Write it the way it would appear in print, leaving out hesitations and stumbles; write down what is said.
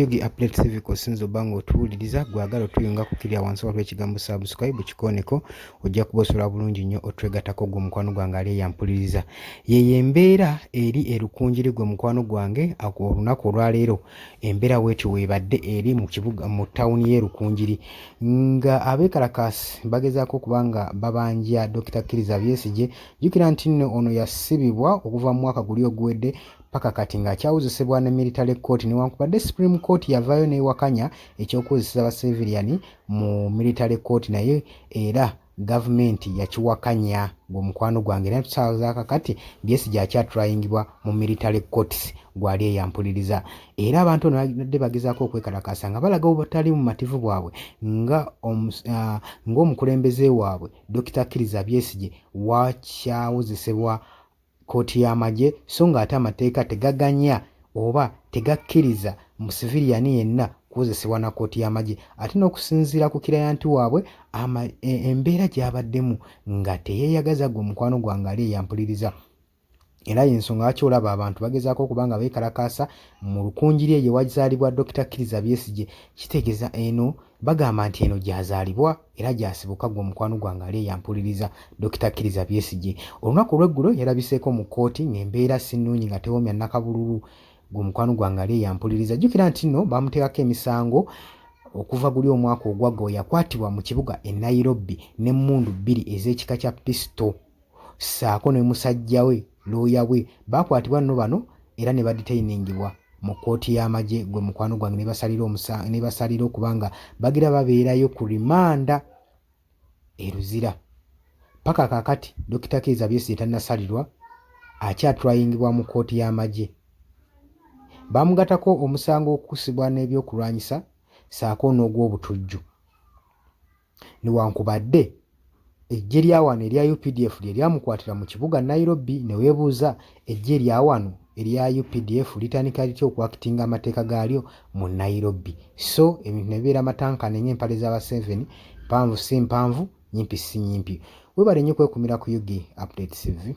UG Update TV kw'osinza obba ng'otuwuliriza. Gwagala otuyunga kukirya wansi waliwo ekigambo subscribe, kikooneko, ojja kuba osobola bulungi nnyo otwegatako. Gwe mukwano gwange ali eyampuliriza, yeyo embeera eri erukunjiri. Gwe mukwano gwange, olunaku olwaleero embeera weetyo weebadde eri mu kibuga, mu tawuni y'e Rukunjiri, nga abeekalakaasi bagezaako okuba nga babanja Dr. Kiriza Besigye. Jjukira nti nno ono yasibibwa okuva mu mwaka guli oguwedde paka kati ng'akyawozesebwa ne military court, newankubadde Supreme Court yavaayo n'ewakanya ekyokuwozesa ba civilian mu military court, naye era gavumenti yakiwakanya. Gwe mukwano gwange, era tusaawa kakati Besigye akyatryingibwa mu military courts. Gwali eyampuliriza, era abantu ono badde bagezaako okwekalakaasa nga balaga obutali mumativu bwabwe nga ng'omukulembeze waabwe Dr. Kiriza Besigye wakyawozesebwa kkooti y'amagye, so ng'ate amateeka tegaganya oba tegakkiriza mu civilian yenna kuwozesebwa na kkooti y'amagye. Ate n'okusinziira ku client waabwe, embeera gy'abaddemu nga teyeeyagaza. Gwe mukwano gwange ali eyampuliriza, era yensonga lwaki olaba abantu bagezaako okuba nga beekalakaasa mu Lukunjiri eyo ewazaalibwa Dr. Kiriza Besigye. Kitegeeza eno bagamba nti eno gy'azaalibwa era gy'asibuka. Gwe omukwano gwange ali eyampuliriza, Dr. Kiriza Besigye olunaku olw'eggulo yalabiseeko mu kkooti ng'embeera si nnungi, nga tewomya nakabululu. Gwe omukwano gwange ali eyampuliriza, jjukira nti nno bamuteekako emisango okuva guli omwaka ogwagga we yakwatibwa mu kibuga e Nairobi n'emmundu bbiri ez'ekika kya pisito ssaako ne musajja we, looya we. Baakwatibwa nno bano era ne badetainingibwa mu kkooti y'amagye, gwe mukwano gwange, ne basalira okuba nga bagira babeerayo ku remand e Luzira. Paka kaakati Dr. Kiriza Besigye tannasalirwa, akyatryingibwa mu kkooti y'amagye. Baamugattako omusango okukusibwa n'ebyokulwanyisa ssaako n'ogw'obutujju, newankubadde eggye lya wano erya UPDF lye lyamukwatira mu kibuga Nairobi. Ne weebuuza, eggye lya wano erya UPDF litandika litya okwakitinga amateeka gaalyo mu Nairobi? So ebintu ne bibeera matankane ng'empale z'aba 7, mpanvu si mpanvu, nyimpi si nyimpi. Weebale nnyo kwekumira ku UG Update TV.